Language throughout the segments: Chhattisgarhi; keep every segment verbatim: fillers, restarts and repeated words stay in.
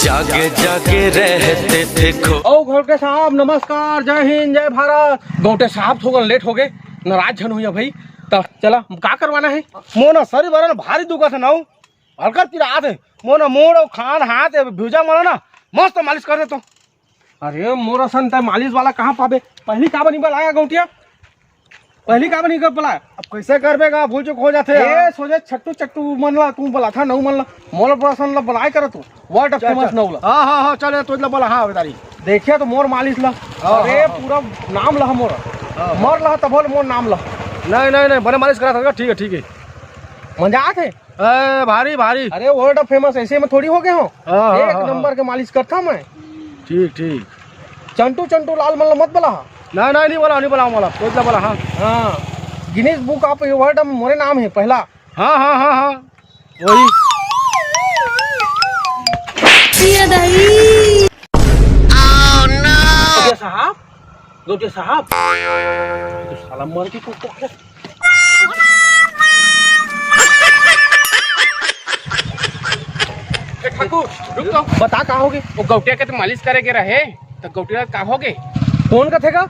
जागे जागे रहते थे खो। ओ गौटे साहब, नमस्कार, जय हिंद, जय भारत। गौटे साहब, थोकन लेट हो गए, नाराज झन हुई भाई। तो चला, का करवाना है? मोर ना शरीर बरन भारी दुखत हे ना, हल्का पिरात हे। मोर ना मूड़ अउ खान हाथ ए भुजा मन ना मस्त मालिश कर दे तो। अरे मोर असन तै मालिश वाला कहाँ पाबे? पहली काबर नहीं बलाया गौटिया? पहली काबर नहीं कर बलाया? अब कैसे करबे गा, भूल चूक हो जाथे ए, यार। सोझे छट्टू चट्टू मन ला तू बलाथा, नऊ मन ला, मोला बड़ा असन ला बलाए कर तू। World of चल, famous चल। नऊ ला। हाँ, हाँ, हाँ, चल, तू इतना बोला, हाँ, बेदारी। देखिए तो मोर मालिश ला। हाँ, अरे हाँ, हाँ। पूरा नाम ला मोर। हाँ, हाँ। मर ला तभो ले मोर नाम ला। नहीं, नहीं, नहीं, बने मालिश करा था, ठीक है, ठीक है। मजा आत है। ए, भारी, भारी। अरे World of famous ऐसे में थोड़ी हो गए हो। हाँ, हाँ, एक हाँ, नंबर हाँ। के मालिश करता मैं। ठीक, ठीक। चंटू, चंटू लाल मन ला मत बला। नहीं, नहीं, नहीं बोला, नहीं बोला, बोला। कोई ना बोला, हाँ। हाँ, Guinness Book of World में मोरे नाम है पहला। हाँ, हाँ, हाँ, हाँ। वही। ये दाई। गौटिया साहब, गौटिया साहब, तो साला मर के कुत्ता है। ए ठाकुर, रुक तो। बता का होगे? वो गौटिया के तो मालिश करे के रहे, तो गौटिया का होगे? कौन का थे का?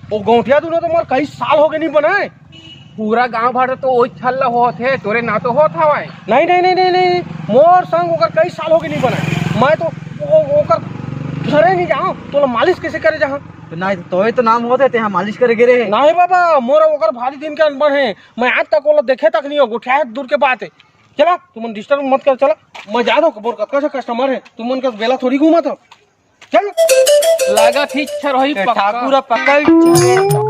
वो गौटिया दूनो तो मोर कई साल होगे नहीं बनाए। पूरा गांव भर तो ओई छल होत हे, तोरे ना तो होत हवय। नहीं, नहीं, नहीं, नहीं, नहीं, मोर संग ओकर कई साल होगे नहीं बनाए। मैं तो ओ-, ओकर घरे नहीं जाऊँ, तोला मालिश कैसे करे जहाँ? तो नहीं, तोय तो नाम होत हे, तेहा मालिश करे गे रहे। नहीं बाबा, मोर ओकर भारी दिन के अनबन है, मैं आज तक ओला देखे तक नहीं हो, गोठिया है दूर के बात है। चला, तुमन disturb मत कर, चला, मैं जा दो, मोर कतका से customer है, तुमन का बेला थोड़ी घूमत हो। चल। लागत ही इच्छा रही ए, पक्का। ठाकुर पकड़।